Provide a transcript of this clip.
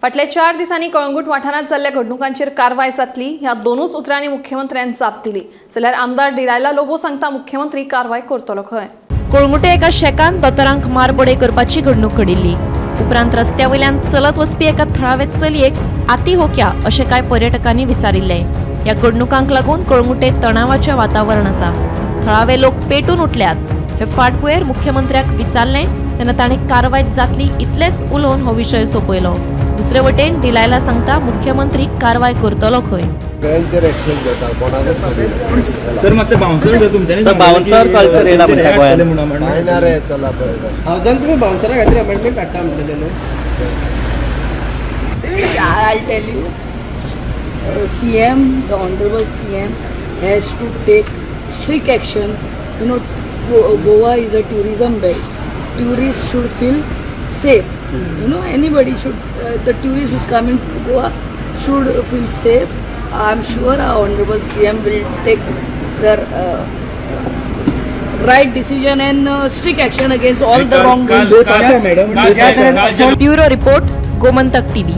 फाटल्या 4 दिसांनी कळंगूट वाठारांत जाल्ल्या घडणुकांचेर कारवाय जातली ह्या दोनूच उतरांनी मुख्यमंत्र्यान जाप दिली. जाल्यार आमदार डिलायला लोबो सांगता मुख्यमंत्री कारवाय करतलो खंय. कळंगुटे एका शेकान दोतोरांक मारबडय करपाची घडणूक घडिल्ली. उपरांत रस्त्या वयल्यान चलत वचपी एका थळावे चलयेक आती हो क्या अशें कांय पर्यटकांनी विचारिल्लें. ह्या घडणुकांक लागून कळंगुटे तणावाचें वातावरण आसा. थळावे लोक पेटून उठल्यात. हे फाटभुंयेर मुख्यमंत्र्याक विचारलें तेन्ना ताणें कारवाय जातली इतलेंच उलोवन हो विशय सोंपयलो. दुसरे वटेन डिलायला सांगता मुख्यमंत्री कारवाय करतलो खंय. सगळ्यांचेर एक्शन घेता, कोणाकूच सोडिना. सर, मात ते बाउन्सर जर तुमच्यांनी सर, बाउन्सर कल्चर येयला म्हणटा गोंयांत. काय ना रे, चला पळय. हावजान तुमी बाउन्सरा खातीर अमेंडमेंट हाडटा म्हणलेलें न्हू? I'll tell you, CM, the Honorable CM has to take strict action. Goa is a tourism belt. Tourists should feel safe. Anybody should, the tourists who's coming to Goa should feel safe. I'm sure our Honorable CM will take their right decision and strict action against all the wrongdoings. Madam. Bureau report, Gomantak TV.